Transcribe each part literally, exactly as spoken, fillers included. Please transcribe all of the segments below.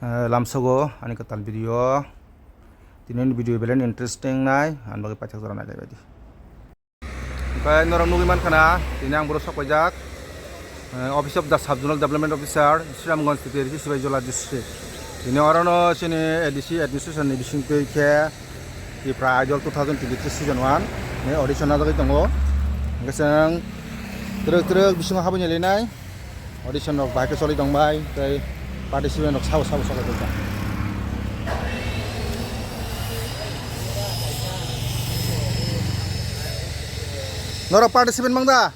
Eh, lamsogo ani kwtal video. Tini video belai interesting nai, ang bagwi paithak jora nailai baidi. Oke, norok nugwi mankha na, tini ang boro sok paijak, eh, Office of the Sub Zonal Development Officer, Sriramganj, T T R C, Sibaijala District. Tini orono chini A D C administration ni bisingtwi khe Tipra Idol two thousand twenty-three season one ni audition najagwi tongo. Hwnkhe chwng twrwk twrwk bisingo habwi nailainai. Audition rok bahai khe choli tong bai, tei participant rok sabo sabo sabo tong kha. Norok participant mang da?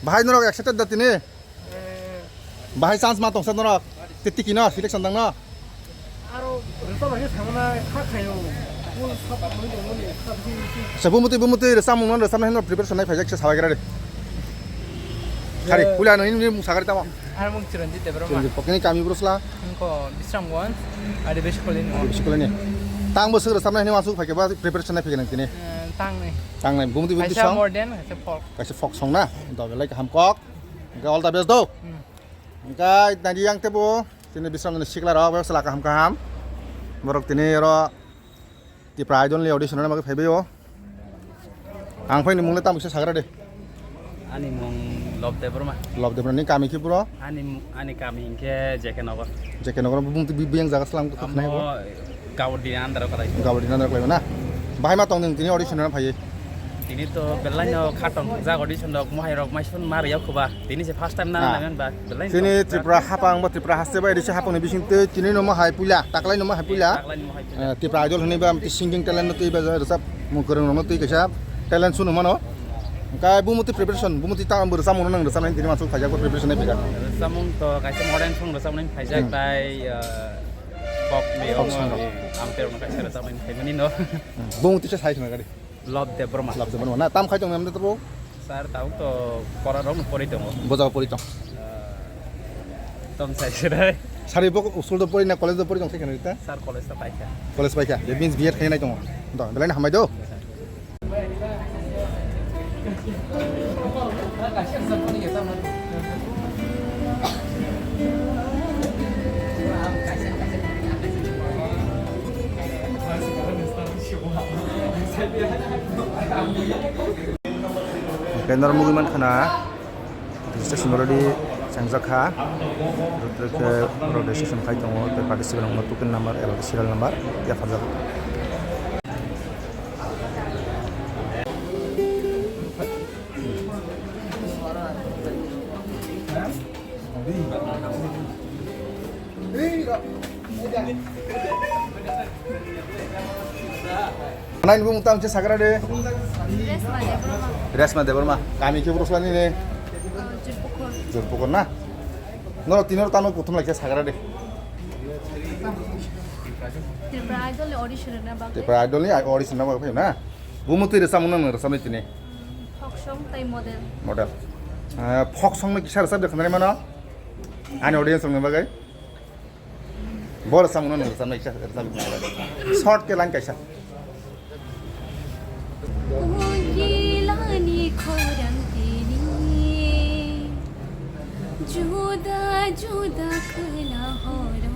Bahai norok excited da tini? Bahai chance ma tongsa norok? Te tiki no selection dang no? Aro rwchapna khe thangna kha khaio. Full support mani tongmani kha bisi bisi. Sa bumuti bumuti rwchapmung no rwchapna hino preparation nai phaijak se sabai gra de. Khari, pula no hino mung sagari tamo. Ar mung Chiranjit Debbarma. Chiranjit, pokini kami bro sla. Wngkho Bisramganj, Adibasi Colony. Adibasi Colony. Tang bo swk rwchapna hino asuk phaikhe ba preparation nai phaikhe nang tini. Eh, tang nai. Tang nai, bumuti bumuti song. Kaisa modern, kaisa folk. Kaisa folk song na. Do belai kaham kok. All the best do. Hmm. Hwnkhe nadi yang tebo, chini Bisramganj ni sikla rok, bebsa laka ham kaham. Borok tini oro Tipra Idol ni audition rwna bagwi phaibai o. Ang phai ni mung le tamo kisa sagra de. Ani mung Love Debbarma. Love Debbarma ni kami khe bro? Ani mu-, ani kami hinkhe J K Nagar. J K Nagar bumung tu bi-, biyang jaga slang tu khna bo. Amo Gabardin under o kwlai. Gabardin under o kwlai na. Bahai ma tong nung tini audition rwna phaiwi? Tini to belai no khatong jak audition rok, mohai rok maisun mar yak ba. Tini se first time na. Ah. Nang ba belai no. Tini Tripura hapang ba Tripura haste ba edisi hapang ni bising te tini no mohai puila, taklai no mohai puila. Taklai no mohai puila. Eh, Tripura Idol hwnwi ba amti singing talent no twi ba rwchap mung kwrwng rok no twi kaisa talent sunu mano. Kai bumuti preparation, bumuti ta bwrwchap mung nang rwchap nai tini mansuk khaijak preparation nai phaijak. Rwchapmung to kaisa modern song rwchap nai phaijak. Hmm. Tai, eh, Folk ni. Folk song rok. Amter no kaisa rwchapmani phaimani no. Bung tisa sai khna gari. Love Debbarma. Love Debbarma na tam khai tong nam de tabo? Sir, tabo to pora rok no pori tongo. Boja pori tong. Ah, tom sai sirai. Sari bo school do pori na college do pori tong sai khna ta? Sir, college to paikha. College paikha. That means B Ed khai nai tongo. Do belai na hambai do. Oke, norok mugwi mankha na registration already changjak kha. Registration khai tongo, tei participant rokno token number eba serial number yapharjak. Nai ni bumung tamo khe sagra de. Resma Debbarma. Resma Debbarma. Kami khe bwrwsla nini? Jurpukur. Jurpukur na? Norok tini oro tamo kuthum lai khe sagra de. Tripura Idol ni audition rwna bagwi. Tripura Idol ni audition rwna bagwi na? Bumung twi rwchapmung no nwng rwchapnai tini? Folk song tei model. Model. Ah, folk song no kisa rwchap de khwnani mano? Ani audience rokni bagwi. Bo rwchapmung no nwng rwchapnai kisa rwchap de khwnani bagwi. Short khe line kaisa. Kongilani khorang tini juda juda khwna horo.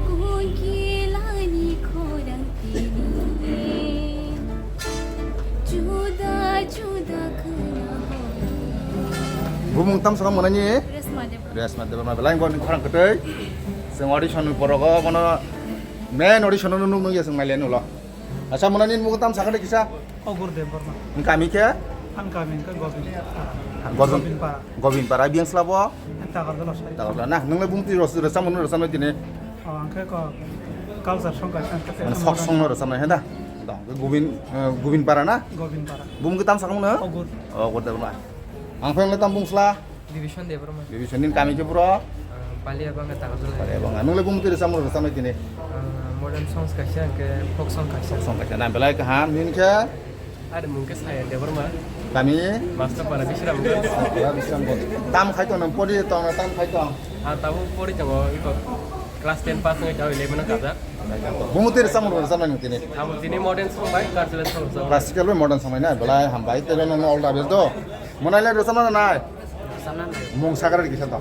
Kongilani khorang tini juda juda khwna horo. Bumung tam sakang mwnani? Resma Debbarma. Resma Debbarma belai bo ni khorang kwtwi. Chwng audition ni porogo bono main audition no nuk nuk ya chwng naile nulo. Acha, mwnani mung tam sakha de kisa? Ogur Debbarma. Kami khe? An kami khe Gobin. Gobin. Gobin Para. Gobin Para, biyang sla bo? Takarjala sai. Takarjala na, nwngle bumung twi rwchapmung no rwchapnai tini? Oh, ang khe ko culture song kaisa, ang khe. Mane folk song no rwchapnai he da? Dong, Gobin, eh, Gobin Para na? Gobin Para. Bumung khe tam sakha mano? Ogur. Ogur Debbarma. Ang phai nwngle tam bung sla? Division Debbarma. Division ni kami khe bro? Ah, Balia Banga Takarjala. Balia Banga. Nwngle bumung twi rwchapmung rwchapnai tini? Ah, modern songs kaisa, hwnkhe folk song kaisa. Folk song kaisa. Na belai kaham, nini khe? Ari mung khe Sayan Debbarma. Kami? Master Para Bisramganj. Para Bisramganj. Tam khai tong nang, pori tong na, tam khai tong? Ah, tabuk pori tongo, iko class ten pass wngwi tabuk eleven o kajak. Bumung twi rwchapmung rwchapnai nung tini? Tabuk tini modern song bai, cultural song rwchapnai. Classical bai modern song bai na, belai hambai, tei nang all the best do. Mwnai le rwchapna nai? Rwchapna nai. Mung sakra di kisa to.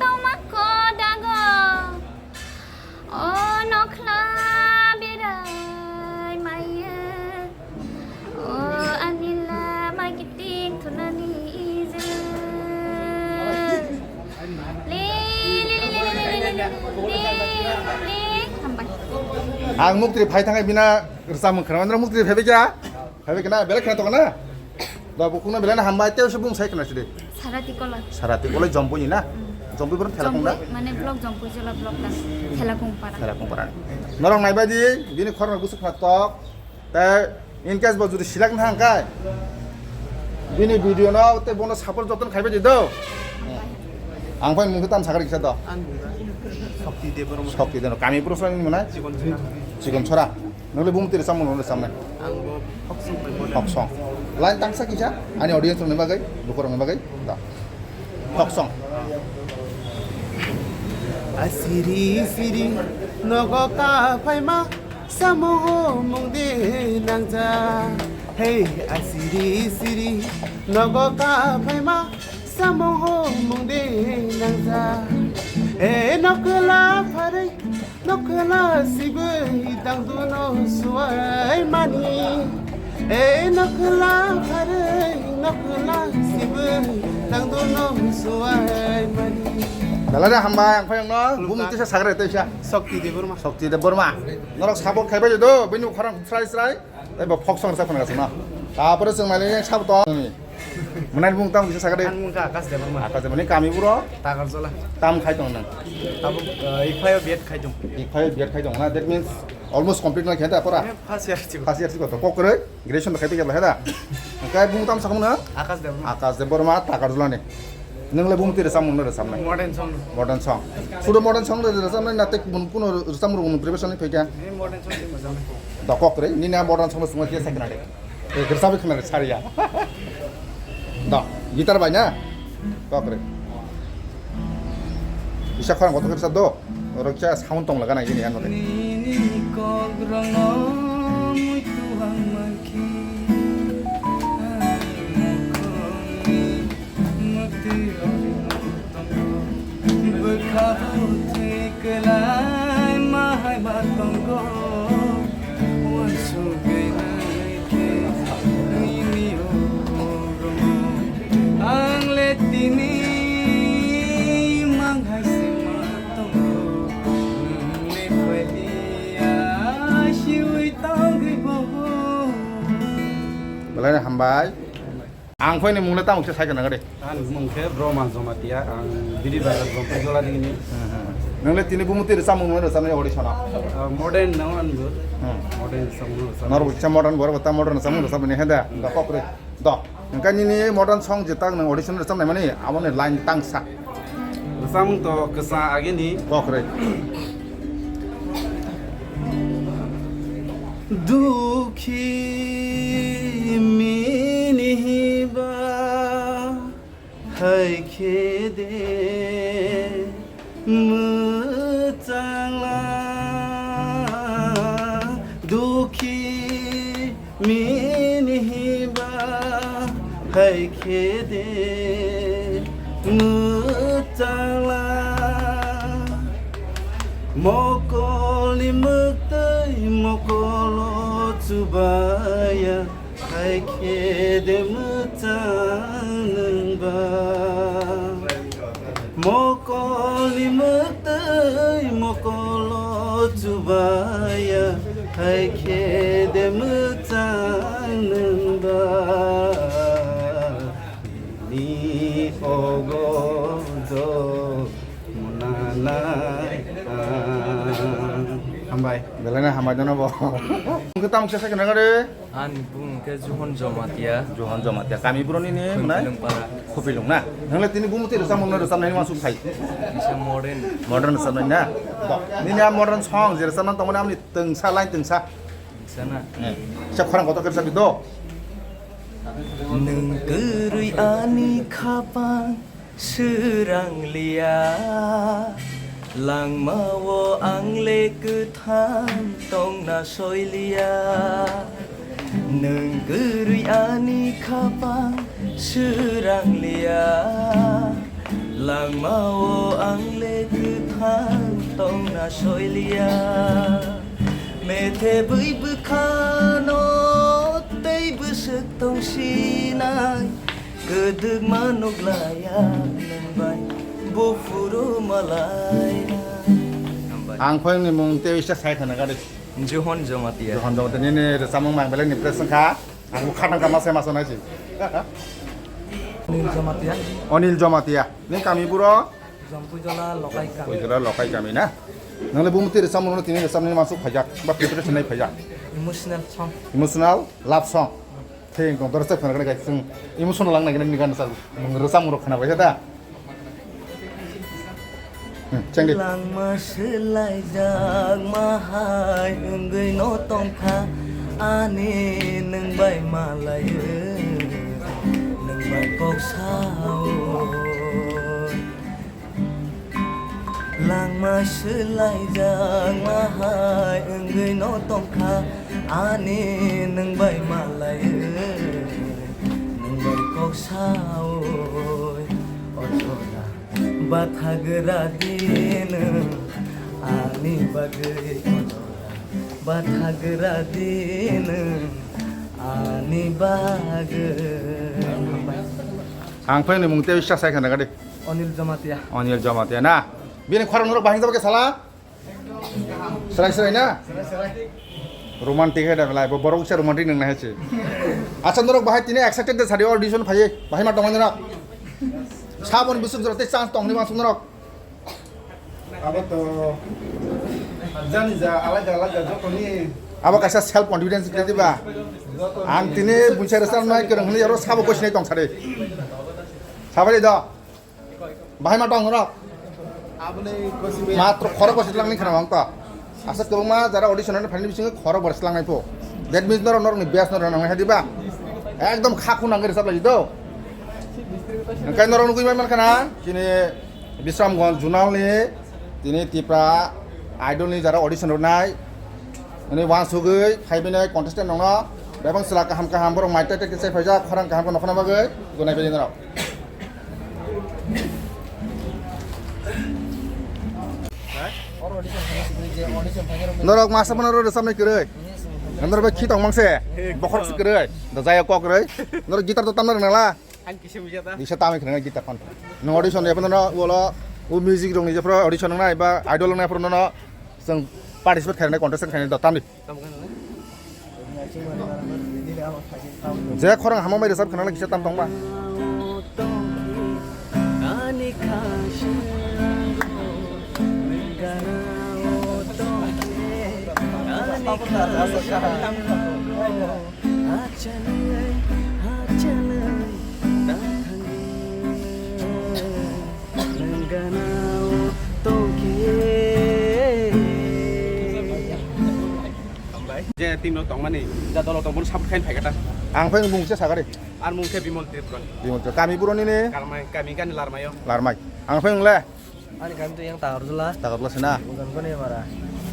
tongma kodago. O nokhla berai maya. O anila magiting thunani ija. Le, le, le. Hambai. Ang muktri phai thangai bina rwchapmung khna. Nang muktri phaibai kha? Phaibai khna, belai khna tongna? Da bukungno belai na hambai, tei se bung sai khna sidi. Sarati kolai. Sarati kolai Jompui ni na? Mm. Jompui borok Thelakung da? Jompui, mane block Jompui Jola block da. Thelakung para. Thelakung para. Norok naibai di, bini khorang busuk khna tok. Tei in case bo jodi silak na hangkai, bini video no tei bono support joton khaibai di do. Ang phai mungkhe tam sakari kisa do. Ang Shakti Debbarma. Shakti Debbarma. Kami puro sani mana? Chikon Chora. Chikon Chora. Nungli bumti rwchapmung rwchapnai. Ang bo folk song bai mode. Folk song. Line tangsa kisa ani audience rokni bagwi, lukurokni bagwi. Da. Folk song. Asiri siri nogo ka phaima samung mungdi nangja. Hey asiri siri nogo ka phaima samung mungdi nangja. E nokla pharwi Nokla sibui dangduno suai mani. E nokla pharwi nokla sibui dangduno suai mani. Dalai hambai ang phai no bumung tisa sagre tisa. Shakti Debbarma. Shakti Debbarma. Norok support khaibai do bini khorang srai srai. Tei bo folk song rwchap khna gasukno. Tapore chwng nailai sabo tong. Mwnai bumung tamo kisa sakade. Ang mungkha Akash Debbarma. Akash Debbarma ni kami buro. Takarjola. Tam khai tong nang. Tabuk, eh, Ikphaio B Ed khai tong. Ikphaio B Ed khai tong na. That means almost complete na kheda pora. Eh, first year chiko. First year chiko to. Kokre graduation khai tong heda. Kai bumung tam sakmung na? Akash Debbarma. Akash Debbarma Takarjola ni. Nwng le bumung twi rwchapmung no rwchapnai? Modern song. Modern song. Sudo modern song rwchapnai na tei kuno rwchapmung rwchapnai phaikha? Eh, modern song twi rwchapnai. Da kok kwrwi, nini a modern song no swngo khe sakna de. Eh, rwchapwi khna sariya. Da, guitar bai na? Kok kwrwi. Bisa khorang kotor rwchap do. Oro kisa sound tong laga nai gini ano de. Nini kok rong no muitu ang mankhi. Ang mukhang ni Mwktwi rwui tongo, bwkha bo thwi kwlai ma hai ma tongo. Uansugwi nai khe nini o borok ang le tini mang hai se ma tongo. Nwng le phai di ya siui tongwi bo. Belai hambai. Ang phai ni mung le tamo kisa sai kana gade. Ang mung khe Broma Jamatia, ang Bidi Bazar Jompai Jola digi ni. Nang le tini bumung twi rwchapmung rwchapnai audition o? Ah, modern no ang bo. Hmm. Modern rwchapmung rwchap. Nor bo kisa modern, boro bo ta modern rwchapmung rwchapnai he da. Da kok re. Da. Hwnkhe nini modern song je tak nang audition rwchapnai mani abo ni line tang sa. Rwchapmung to kwchang agini. Kok re. Dukhi mini ba hai khe de mwchangla. Dukhi mini Hai khe de mwchangla, mokolni mwktwi mokolo chubaya, hai khe de mwchang nwngba. Mokolni mwktwi mokolo chubaya, hai khe de mwchang nwngba. Ni ogo do munanai ang. Hambai. Belai no hambai dono bo. Wngkhe tamo kisa khe nangare. Ani bumung khe Johon Jamatia. Johon Jamatia. Kami buro nini, mwnai? Khumphilwng para. Khumphilwng na? Nongle tini bumung twi rwchapmung no rwchapnai ni uansuk phai. Kisa modern. Modern rwchapnai na? Bo. Nini a modern song je rwchapnai tongmani amoni twngsa, line twngsa. Twngsa na? Hmm. Kisa khorang kotor khe rwchapdi do. Nwng kwrwi ani khapang swrang liya, langmao ang le kwthang tongna soi liya. Nwng kwrwi ani khapang swrang liya, langmao ang le kwthang tongna soi liya. Methe bui bwkhano tei bwswk tong sinai, kwdwkma nuk laya nwng bai buphuru malai. Ang phai ni mung tei bisa sai khana gari. Johon Jamatia. Johon Jamatia nini rwchapmung mang belai ni press wngkha. Ang bo khatang kha masa masa nai si. Anil Jamatia. Anil Jamatia. Ni kami buro? Jampuijala Lokai kami. Puijala Lokai kami na. Nang le bumung twi rwchapmung no tini rwchapnai ni uansuk phaijak ba preparation nai phaijak. Emotional song. Emotional love song. Theng tong, doro chak phana gani kai chwng emotional lang nai gani gan sa rwchapmung rok khana bai da. Hmm, chengdi. Langma swlaijakma hai wngwi no tongkha ani nwng bai malai, nwng bai kok sao. Langma swlaijakma hai wngwi no tongkha ani nwng bai malai, nwng bai kok sao. O jora bathagra di nwng ani bagwi, o jora bathagra di nwng ani bagwi. Ang phai ni mung tei sa sai khana gadi. Anil Jamatia. Anil Jamatia na? Bini khorang norok bahai jabo ke sala? Serai serai na? Romantic hai da belai, bo borok se romantic nang na hai se. Acha norok bahai tini excited da sari audition phai, bahai ma tong norok. Sabon bisuk jora te chance tong ni ma sung norok. Abo to jani ja alaga alaga jotoni. Abo kaisa self confidence kre diba. Ang tini buncha resa nai kereng hini aro sabo kosinai tong sari. Sabari do. Bahai ma tong rok. Matro khorok bwswk langni khna wng to. Aswk kwbangma jara audition ani phaini bisingo khorok bwswk langnai pho. That means norok norokni best norok nang hai diba. Ekdom kha khun nang rwchap lai do. Engkai norok nugui man khana chini Bisramganj zonal ni tini Tipra Idol ni jara audition rwnai. Ani uansugwi phaibainai contestant rokno bebak chwla kaham kaham borok mai tete tete phaijak khorang kaham khe nokhorna bagwi gunai bai norok. Norok masa phano rw rwchapnai kwrwi. Norok bai khitong mangse bokhorok se kwrwi. Da jaya kok kwrwi. Norok guitar to tamna rwnala. Ang kisa mija ta. Bisa tami khna guitar phone. Nw audition ya phano wala u music rok ni jepro audition nai ba idol nai phano no seng participate khainai contestant khainai da tamni. Je khorang hama mai resap khna kisa tam tong ba. Je team rok tongmani, ja dolo tongmani support khain phaikha ta. Ang phai mung se sagari. Ar mung khe Bimol Tripura. Bimol Tripura. Kami buroni ne? Karmai, kami gani Larmayo. Larmai. Ang phai mung le? Ani kami tu yang Takarjula. Takarjula sina. Bukan kone mara.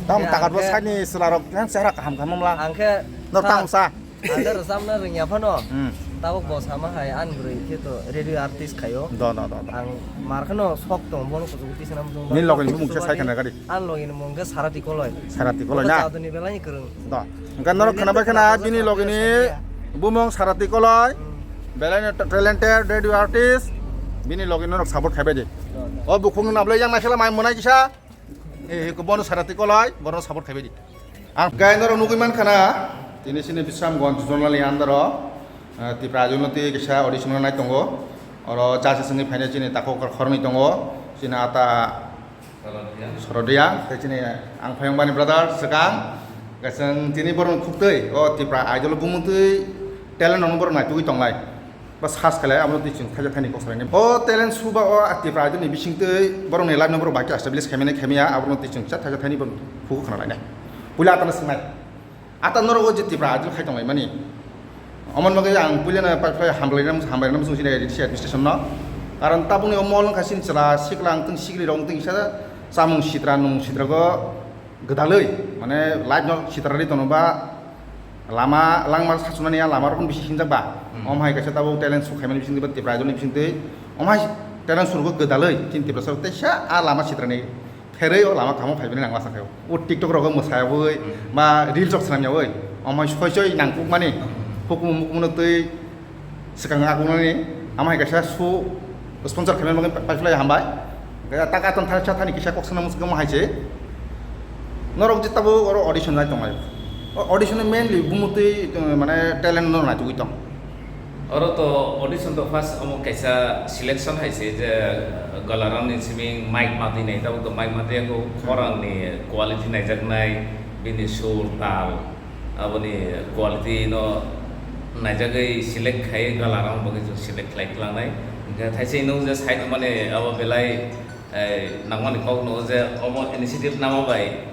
Tam Takarjula sani selarok yang serak kaham kaham mla. Ang khe nor tang sa. Ang khe resam na rengya phano. Hmm. Tabuk bo sama hai, ani bwrwi khe to radio artist khaio. Do, do, do, do. Ang mar kheno sok tong, bono kuchugo tisana muchung. Nini loge ni bumung se sai khana gari. Ani loge ni mung khe Sarati Koloi. Sarati Koloi na? Chadoni belai ni kwrwng. Do. Hwnkhe norok khwnabai khwna bini loge ni bumung Sarati Koloi. Hmm. Belai no ta-, talented radio artist. Bini loge norok support khaibai di. Do, do. O bukhuk no nablai yang naisala mai monai kisa. Eh, ko bono Sarati Koloi, bono support khaibai di. Ang gai norok nugui mankha na, tini sini Bisramganj zonal ni under o, eh, Tipra Aidol no twi kisa audition nai tongo. Oro judges ni phainai chini takhuk khoroknwi tongo. Chini ata Sorodia, tei chini ang phayung bani brother swkang. Kaisang tini borok khuk twi, o Tipra Aidol bumung twi talent rok no borok naitugwi tonglai. Ba search khlai, abono twi chwng thaisa thaini kok salaini. O talent su ba o Tipra Aidol ni bising twi borok ni live no borok bai khe establish khaimani khaimya, abono twi chwng kisa thaisa thaini borok khugo khna lainai. Puila atano swngnai. Ata norok o je Tipra Aidol khai tonglaimani. Omon bagwi ang puila no pai phai hamlaina, hamlaina muchung sini administration no. Karon tabukni o mol wngkha sini chwla sikla wngtong sikli rok wngtong kisa chamung sitra nung sitra go gwdalwi, mane live no sitrarwi tono ba lama langma sachunani a lama rok bisi hinjak ba. Hmm. Om hai kaisa tabuk talent show khaimani bisingtwi ba Tipra Idol ni bisingtwi om hai talent show rok gwdalwi chini Tiprasa rok teisa a lama sitrani pherwi o lama kaham phaibani nangma sakhe. O TikTok rogo mwsayabwi Hmm. ba reels rok swnamyabwi om hai soi soi nangkukmani Hmm. hukumu mukumu no twi Swkang akunani ama hai kaisa su sponsor khaimani bagwi paiphlai hambai. Kaya taka ton thani kisa kok sana muchung hai se. Norok je tabuk oro audition nai tonglai. O audition mainly bumutwi, uh, mane talent no naitugwi tong. Oro to audition to first omo kaisa selection hai se je galaram ni simi mic matwi nai tabuk to mic matwi ko khorang ni quality naijaknai bini sur tal. Aboni quality no naijagwi select khai gala rang bagwi chwng select khlai twlangnai. Hwnkhe thaisa ino je side mani abo belai, eh, nangmani kok no je omo initiative nama bai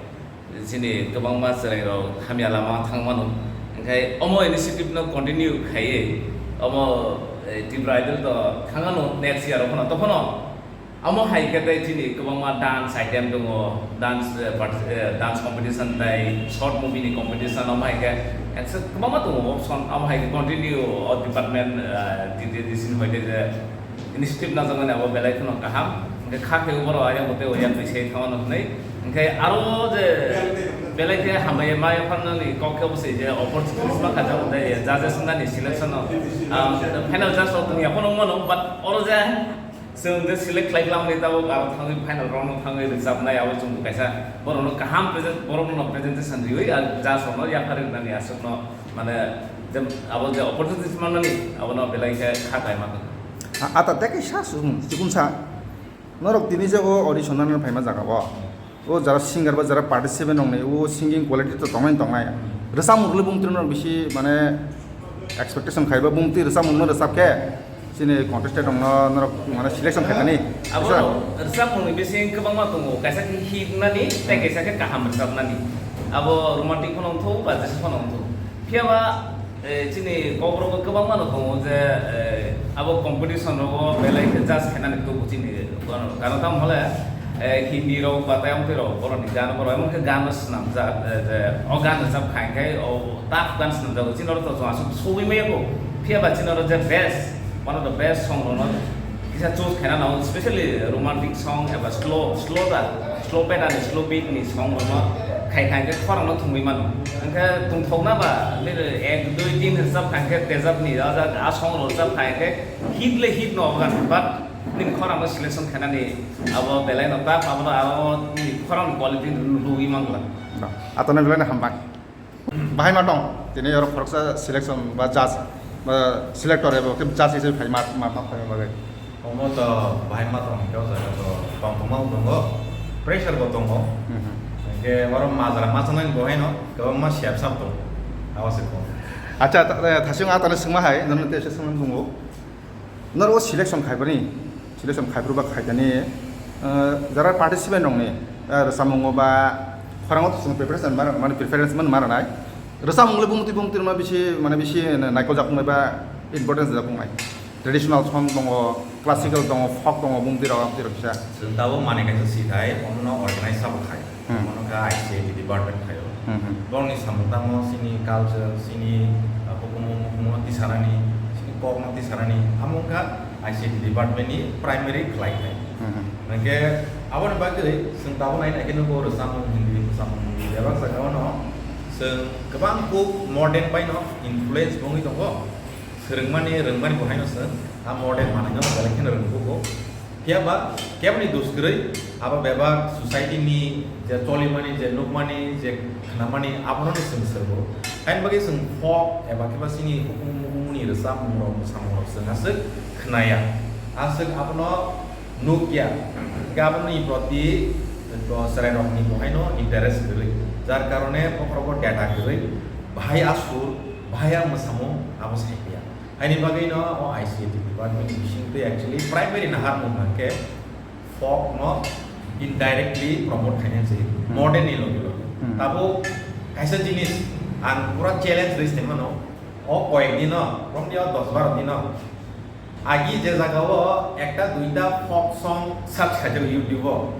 chini kwbangma chwrai rok hamya lama thang mano. Hwnkhe omo initiative no continue khaiwi omo, eh, Tripura Idol to thang ano next year o phano to phano. Amo hai khe tei chini kwbangma dance item tongo, dance, eh, part-, eh, dance competition tei short movie ni competition, amo hai khe eksa kwbangma tongo option, amo hai khe continue o department, eh, D T D C ni hoite je initiative najakmani abo belai kheno kaham, hwnkhe kha khe borok ayang bo tei oyang twi se thangmano hwnwi, hwnkhe aro je belai khe hambai ma yapharnani kok khe bwsai je opportunities ma kha jagw tei judges wngnani selection o, ah, final judge rok tongya phano wngmano, but oro je Chwng je select khlai lamani tabuk aro thangwi final round o thangwi rwchapnai abo chwng kaisa borokno kaham present, borokno presentation riwi ar judge rokno yapharwi rwnani aswkno mane je abo je opportunities mannani abono belai khe kha khlai mano. A-, ata tei kaisa chwng chikung sa norok tini je o audition nani phaima jaga o. O jara singer ba jara participant rok ni o singing quality to tongnai tongnai. Rwchapmung rwli bumtwi norok bisi mane expectation khai ba bumtwi rwchapmung no rwchap khe chini contestant rok no norok mane selection khai thani. Abo Bisa? Rwchapmung ni bising kwbangma tongo, kaisa khe hit nani tei kaisa khe kaham rwchapnani. Abo romantic phano wngthok ba jesa phano wngthok. Phiya ba Eh, chini kokborok bo kwbangma no tongo je, eh, abo competition rogo belai khe judge khainani tubu chini bono. Karon tamo hole, eh, Hindi rok ba tei amtwi rok borokni gan borok emon khe gan no swnamjak, eh, je o gan rwchap khai khe o tough gan swnamjago. Chini oro to chwng aswk sogwi maya bo. Phiya ba chini oro je best, one of the best song rok no kisa choose khaina nango, specially romantic song eba slow, slow da, slow pattern ni, slow beat ni song rok no khai khai khe khorang no thumui mano. Hwnkhe tongthokna ba, nini ek, dui, tin rwchap khai khe tejapni, a ja-, a song rok rwchap khai khe hit le hit no ogan, but nini khorang no selection khainani abo belai no tough, abo no aro nini khorang ni quality rwui mangla. No, atoni belai no hambai. Bahai ma tong, tini oro khoroksa selection ba judge ba selector ebo khe judge hisabe phai ma, ma, ma phai bagwi. Omo to bahai ma tong, hwnkhe o jaga to tongthokma bo tongo, pressure bo tongo. Mhm. Hwnkhe oro majra machanani bo haino kwbangma sep sap tongo. Abo se kok. Acha, ta-, eh, thasing a tani swngma hai, nono tei se swngma tongo. Norok o selection khaibani, selection khaiphuru ba khaitani, eh, jara participant rokni, eh, rwchapmungo ba khorang o chwng preparation mano, mane preference man mano nai. Rwchapmung le bumtwi bumtwi rwma bisi, mane bisi naikol jakmung ba importance jakmung nai. Traditional song tongo, classical tongo, folk tongo, bumtwi rok, bumtwi rok kisa. Chwng tabuk manwi kaisa si khai, omono organize sabo khai. Hmm. Omono khe I C I T department khaio. Hmm, hmm. Borokni samung tangmo chini culture, chini, ah, hukumu mukumu no tisanani, chini Kokno tisanani amo wngkha I C T department ni primary khlai khai. Hmm. Hwnkhe aboni bagwi chwng tabuk nai nai khe nugo rwchapmung Hindi, rwchapmung Hindi bebak jaga ono chwng kwbang kuk modern bai no influence wngwi tongo. Swrwngmani, rwngmani bo haino chwng a modern manwi no belai kheno rwngbugo. Phiya ba keboni dos kwrwi, abo bebak society ni je cholimani, je nukmani, je khnamani, abono ni chwng swrwngo. Haini bagwi chwng folk eba khe ba chini hukumu mukumuni rwchapmung rok, mwsamung rok chwng aswk khnaya, aswk abono nukya, hwnkhe aboni proti to chwrai rokni bo haino interest kwrwi, jar karone bokhorogo data kwrwi, bahai a sur, bahai a mwsamung abo saimanya. Haini bagwi no o I C T department ni bising twi actually primary naharmung hwnkhe folk no indirectly promote khainai se Hmm. modern ni logi logi. Hmm. Tabuk kaisa jinis ang pura challenge rwi se mano, o koyek din no, romni o dos baro din no, agi je jaga o ekta duita folk song search khaijak YouTube o,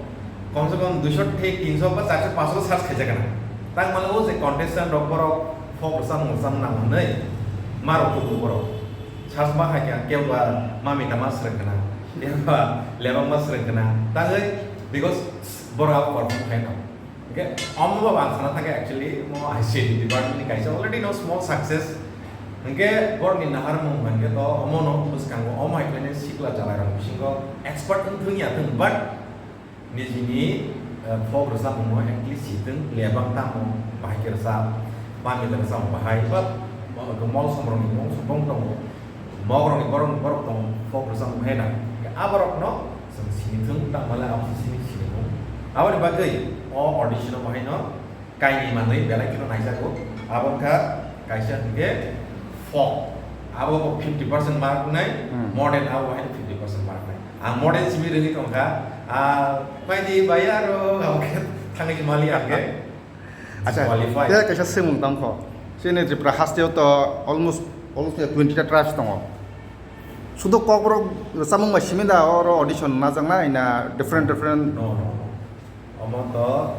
kom se kom duiso thik tinso ba charso panso search khaijak na. Tang mano o je contestant rok borok folk rwchapmung rwchapna nang hwnwi ma rok tubu borok. Sasma hai kha, kebo ba mami tama swrwng khna, kebo ba lebang ma swrwng khna, tangwi because borok abo perform khai no. Hwnkhe omo ba ang sana thangkhe actually mo I C T department ni kaisa already no small success. Hwnkhe borok ni naharmung hwnkhe to omo no bwskango omo hai khe sikla jalai rok bisingo expert wng thung ya thung, but nijini, eh, folk rwchapmungno at least sitwng, lebang tamo, bahai khe rwchap, mami khe rwchap, bahai, ba, ba, mol somrokni mol somrok tongo, mogrokni borok, borok tongo, folk rwchapmung hai na. Aborokno chwng sini thung, tamo le abo sini sini thung. Aboni bagwi o audition-o bahaino kainwi manwi belai kheno naijago. Abo wngkha kaisa hwnkhe folk. Abo bo fifty percent mark wngnai, Hmm. modern abo hai fifty percent mark wngnai. Ang modern simi rwgwi tongkha, ah, baidi bai aro abo khe thangwi mali ang khe Acha, qualify. Tei kaisa swngmung tongkho. Chini Tripura hasteo to almost, almost twenty ta tribes tongo. Sudo Kokborok rwchapmung bai simi da oro audition najaknai na different, different? No, no, no. Omo to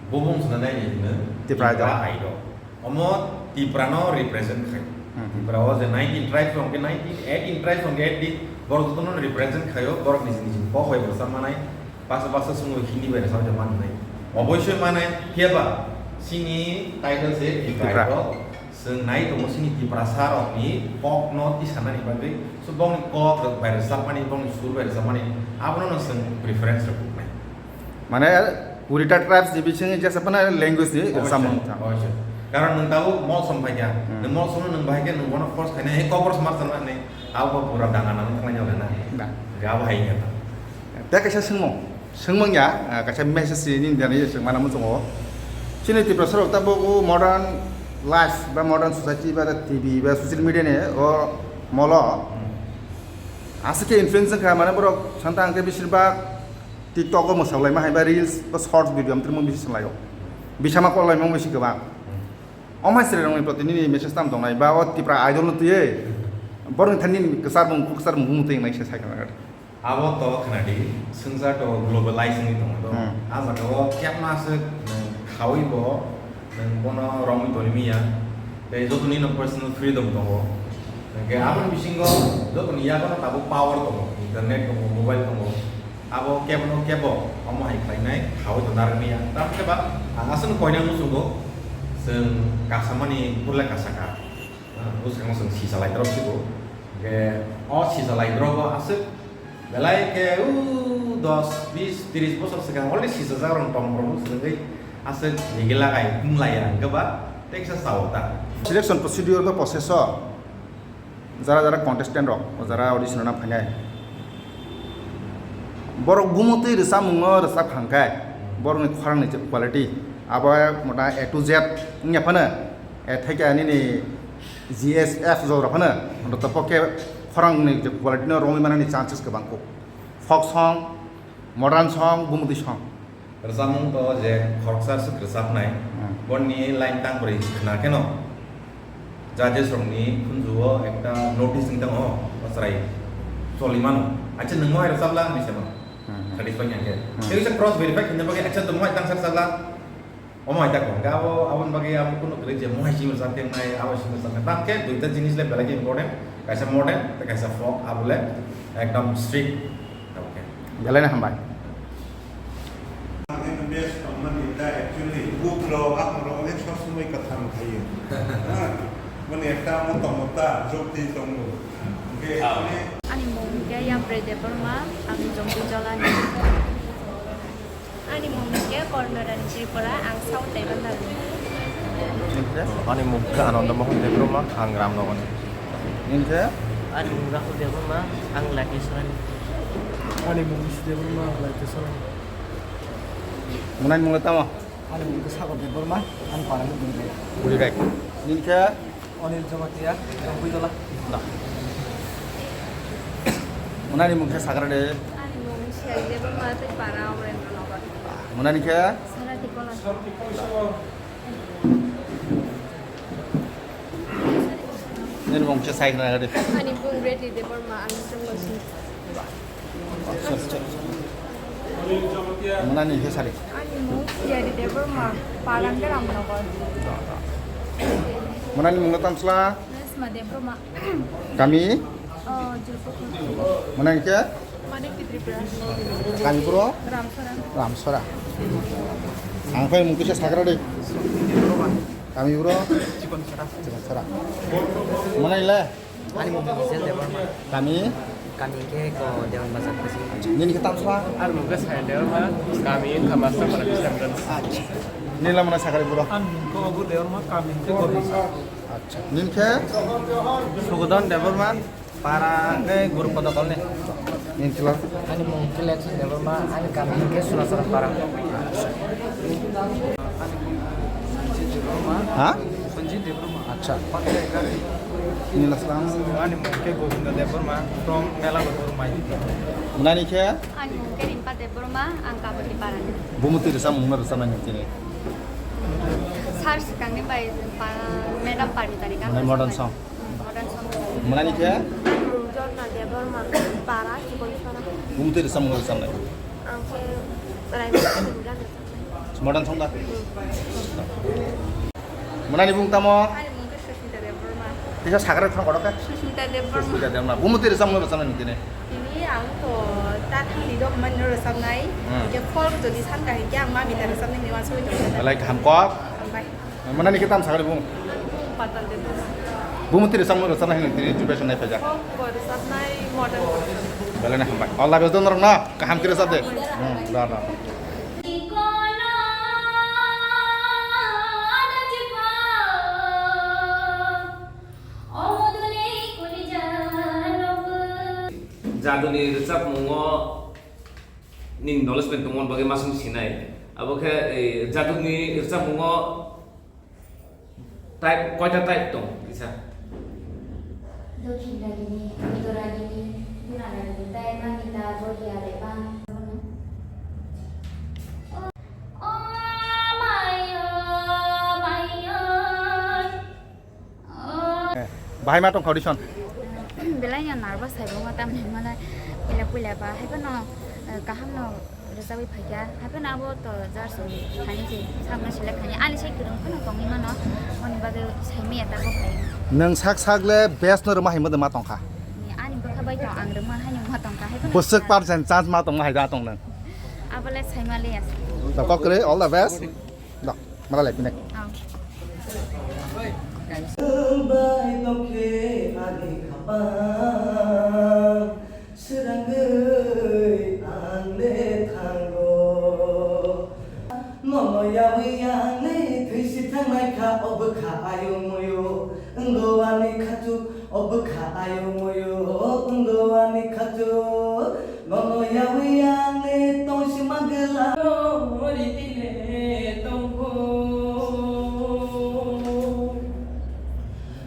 bumung swnamnai ni hino Tipra Idol. Tipra Idol. Omo Tipra no represent khai. Hmm. Tipra o je nineteen tribes rok ke nineteen, eighteen tribes rok ke eighteen, borok jotono represent khaio, borok niji niji kok bai bwsa manai, basa basa sungo Hindi bai rwchap ja manai. Oboisoi manai, phiya ba sini title se Tipra Tipra. Idol. Chwng nai tongo chini Tiprasa rokni kokno tisanani bagwi, so bongni kok rok bai rwchapmani, bongni sur bai rwchapmani, abono no chwng preference rok rwnai. Mane, kurita tribes ni bisingo jesa phano language ni Oboisoi, samung tha. Oboisoi. Karon nwng tabuk mol som phaikha, Hmm. nwng mol somno nwng bahai khe nwng bono force khaina, he kok rok se mar sanani, abo pura dana nang thanglai nang na. Na. Ga bahai khe. Tei kaisa swngmung. Swngmung ya, ah, kaisa message ni nini jani swng mana muchungo. Chini Tiprasa rok tabuk o modern life ba modern society ba T V ba social media ni o molo. Hmm. Aswk khe influence wngkha, mane borok santa hwnkhe beshirbak TikTok o mwsalaima hai ba reels ba shorts video amtwrwngmung bisi swlaio. Bisama koklaimung bisi kwbang. Hmm. O mai chwrai rokni proti nini message tam tongnai ba o Tipra Idol no twiwi borokni thani nini kwchar mung, kwchar mung, mung twi wngnai se sai khna. Abo to khna di, swngchar to globalize wngwi tongo to. Hmm. A jaga o kebma aswk nwng khaui bo, nwng bono romwi toni miya. Tei jotoni no personal freedom tongo. Hwnkhe aboni bisingo jotoni yago no tabuk power tongo, internet tongo, mobile tongo. Abo kebo no kebo omo hai khlainai khaui to narwk miya. Tamo khe ba ang aswk no koina muchungo, chwng kasamani burle kasaka. Ah, bwskango chwng sisa lai drop sibo. Hwnkhe o sisa lai drop o aswk Belai khe, o dos, bis, tris bosor swkang already sisajak rok tong rok swrwngwi aswk nigila kai wnglaiya hwnkhe ba tei kisa sao ta. Selection procedure ba process o jara jara contestant rok, o jara audition rwna phainai. Borok bumutwi rwchapmung no rwchap kha hwnkhe borokni khorang ni je quality abo mota A to Z wngya phano, eh, thaikha nini G S F jora phano, hwnkhe to pokhe khorang ni je quality no romwi manani chances kwbang kuk. Folk song, modern song, bumudi song. Rwchapmung to je khoroksa swk rwchapnai, Hmm. boni line tang bwrwi khna kheno judges rokni khunju o ekta notice wng tong o, o chwrai choli mano. Acha nwng mo hai rwchapla hinwi se mano. Hmm. Satisfy ya khe. Hmm. Tei kisa cross verify khaina bagwi acha to mo hai tang sa rwchapla. Omo hai ta kok, abo, aboni bagwi abo kunu kwrwi je mohai simi rwchapnai, abo simi rwchapnai. Tamo khe duita jinis le belai khe important, kaisa modern, tei kaisa folk, abo le ekdom strict. Tamo khe. Belai no hambai. Ang best tongmani ta actually book rok, ang rok le sob somoi kwthang khayo. Ha? Mani ekta mota mota jokti tongo. Hwnkhe ani mung khe Yapre Debbarma, ang Jompuijolani. Ani mung khe Kornorani Tripura, ang South Daibandharani. Ani mung khe Ananda Mohan Debbarma, ang Ramnogorni. Nini khe? Ani mung Rahul Debbarma, ang Latisarani. Ani mung Bisu Debbarma, ang Latisarani. Munani mung le tamo? Ani mung khe Sagar Debbarma, ang Parani Buribai. Buribai. Nini khe? Anil Jamatia, Jompuidola. Da. Munani mung khe sagra de. Ani mung Siyai Debbarma, tei Para Omrendra Nagar. Munani khe? Sarati Kola. Nini mung khe sai khna de. Ani mung Reddy Debbarma, ang Chungo Sing. Munani khe sari. Ani mung Siyari Debbarma, Parang Ramnagar. Munani mung tam sla. Resma Debbarma. Kami? Oh, Jilpukhu. Munani khe? Manik Tripura. Kami bro? Ramsora. Ramsora. Ang phai mung kisa sakra de. Kami bro? Chikonsora. Chikonsora. Munani le? Ani mung Gisel Debbarma. Kami? Kami khe ko Dewan Bazar Kuching. Nini khe tamsla? Ani mung khe Sai Debbarma, kami wngkha Master Para Christian Girls. Acha. Nini lamana sakari bro? Ani mung khe Obu Debbarma, kami khe Gormisa. Acha. Nini khe? Sugodon Debbarma, para khe Guru Podokolni. Nini khe? Ani mung khe Lekson Debbarma, ani kami khe Sunasara Para. Ha? Sanjit Debbarma. Acha. Nila salam. Ani mung khe Govinda Debbarma from Mela Debbarma. Nani khe? Ani mung khe Rimpa Debbarma, ang Kabati Parani. Bumuti rwchapmung no rwchapnai nini tini? Sir swkangni bai pa-, Madam Parmitani khe. Mane modern song. Hmm, modern song. Munani khe? Jorna Debbarma, Para, Chikonsora. Bumuti rwchapmung no rwchapnai? Ang khe Raimukha Debbarma. Modern song da? Munani bung tamo? Ani mung khe Susmita Debbarma. Tisa sakra khon kodo khe? Susmita Debbarma. Susmita Debbarma. Bumuti rwchapmung rwchapnai nini tini? Tini ang to ta thangni dok man rwchapnai. Hmm. Hingke folk jodi san ka hingke ang Mamita rwchapnai ni wansugwi tongkha. Belai kaham kok. Hambai. Munani khe tam sakra bung? Bung Patan Debbarma. Bumuti rwchapmung rwchapnai hwnwi tini preparation nai phaijak. Folk bo rwchapnai, modern bo rwchapnai. Belai no hambai. All the best do norok no. Kaham khe rwchap de. Hmm, da da. Jaduni rwchapmungo nini knowledge pen tongmani bagwi masing sinai. Abo khe, eh, jaduni rwchapmungo Type, koita type tong kisa? Dokhin ragini, Uttara ragini, Guna ragini, tei Mamita, Boria, Rebang. Eh, bahai ma tong audition? Belai no nervous hai bo, tamni hwnmale puila puila ba hai phano, eh, kaham no rwchapwi phaikha, hai phano abo to jar song thani se sakno select thani, ani sai kwrwng phano tongwi mano, aboni bagwi saimaya tabuk hai. Nwng sak sak le best no rwma hai ma tongkha? Ani bwkha bai to ang rwma hai no ma tongkha, hai phano bwswk percent chance ma tongma hai da tong nwng? Abo le saima le ya. To kok kwrwi, all the best. Da, mala lai pinai. Oh. Bai tongkhe ani khapang. Swrangwi ang le thango. Nono yawi ang le thwi si thangnai kha, o bwkha ayo moyo. Wnggo ani khachuk, o bwkha ayo moyo. Wnggo ani khachuk. Nono yawi ang le tong si ma gwla. Ori tile tongkho.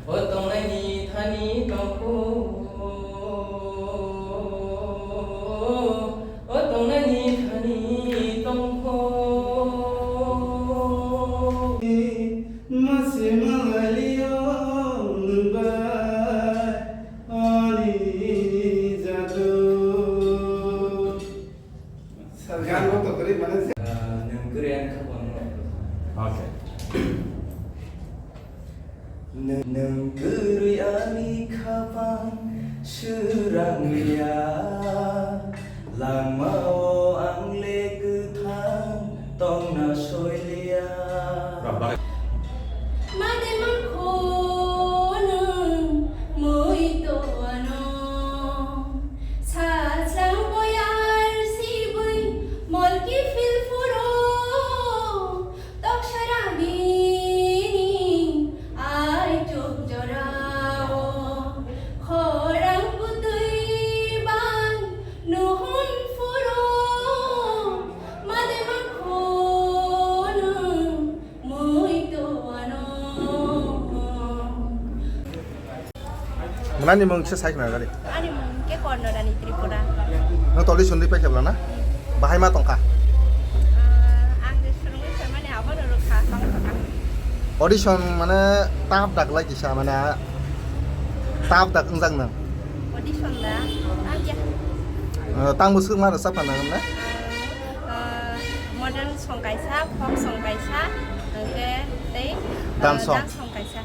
O tongnaini thani tongkho, o tongnaini thani tongkho. Mase malailio nwng bai ani jadu. Nwng, nwng kwrwi ani khapang swrang liya, langmao ang le kwthang tongna soi liya. Made mangkho nwng mui to ano, sajlang boyar sibui molki phil phuro. Toksarang bini ai chuk jorao, khorang kutui bai nuhun phuro, made mangkho nwng mui to ano. Nani mung se sai khna gari. Ani mung ke Korno Rani Tripura. No toli sundi pai khebla na? Bahai ma tongkha. Ah, ang je surungwi phaimani abono rukha, tongthokha. Audition mane tap dak lai kisa mane tap dak wngjak nang. Audition da? Ah, ya. Eh, tang bwswk ma rwchap pha nang na? Ah, ah, modern song kaisa, folk song kaisa, hwnkhe tei, ah, Dance song. Dance song kaisa.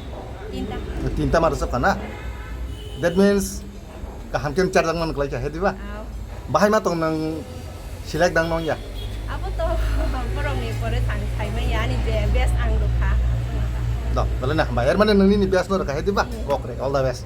Tinta. Tinta ma rwchapkha na? That means kaham khe charjak man kwlai kha, he diba? Aw. Bahai ma tong nang select dang nong ya? Abo to borokni pore thang saimanya ani je best ang rwkha. Do, belai na hambai. Er mane nang nini best no rwkha, he diba? Hmm. Kok re, all the best.